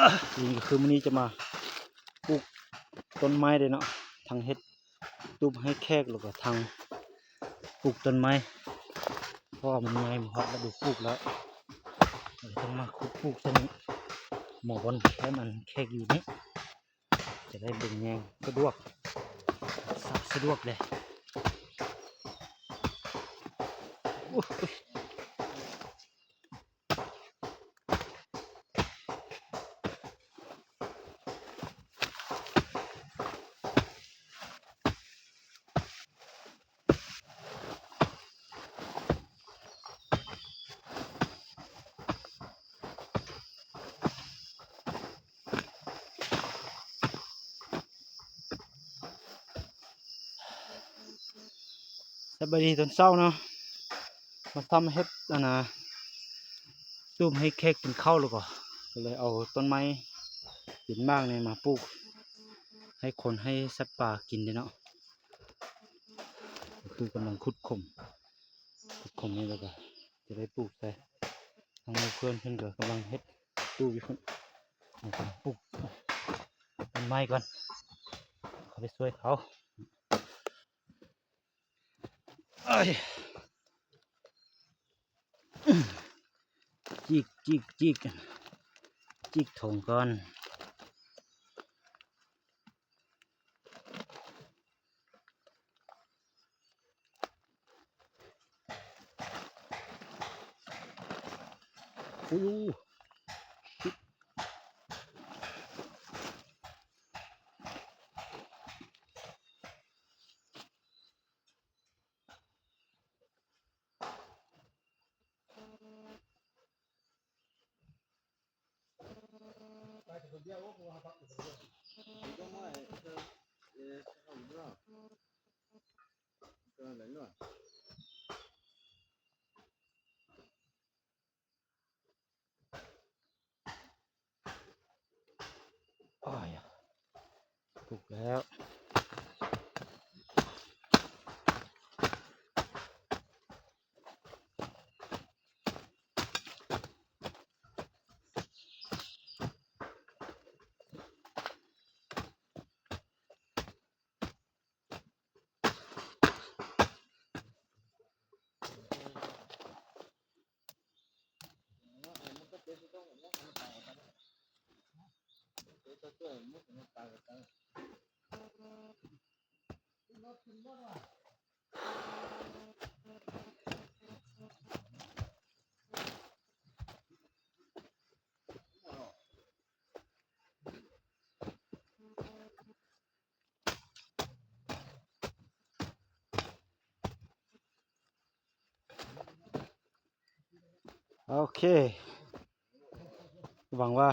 ນີ້ກໍຄືມື້ນີ້ຈະມາປູກຕົ້ນໄມ້ເດ້ເນາະ ທັງເຮັດຕູບໃຫ້ແຂກ ແລ້ວກໍທັງປູກຕົ້ນໄມ້ ເພາະວ່າມັນໃຫຍ່ ມັນຮອດລະດູປູກແລ້ວ ກໍຕ້ອງມາຂຸດປູກໃສ່ນີ້ ໝໍ່ບ່ອນແຄມອັນແຂກຢູ່ນີ້ ຈະໄດ້ເບິ່ງແຍງສະດວກ ສະດວກເດ້. ໂອ້ຍ ສະບາຍດີຕອນເຊົ້າເນາະ ມາທຳເຮັດອັນນ່າ ຕູບໃຫ້ແຂກກິນເຂົ້າ ແລ້ວກໍ ກໍເລີຍເອົາຕົ້ນໄມ້ເປັນໝາກນີ້ມາປູກໃຫ້ຄົນໃຫ້ສັດປ່າກິນເດ້ເນາະ. ກໍຄືກຳລັງຂຸດຂົມ ຂຸດຂົມນີ້ ແລ້ວກໍຈະໄດ້ປູກໃສ່ ທາງໝູ່ເພື່ອນເພິ່ນກໍກຳລັງເຮັດຕູ້ຢູ່ພຸ້ນ ເຮົາກໍປູກຕົ້ນໄມ້ກ່ອນ ເຂົ້າໄປຊ່ວຍເຂົາ. ເອີຍ ຈີກ ຈີກ ຈີກ ຈີກຖົງກ່ອນ. ໂອ້ຍ. ອ້າຍ ຖືກແລ້ວ. ໂອເຄ ຫວັງວ່າ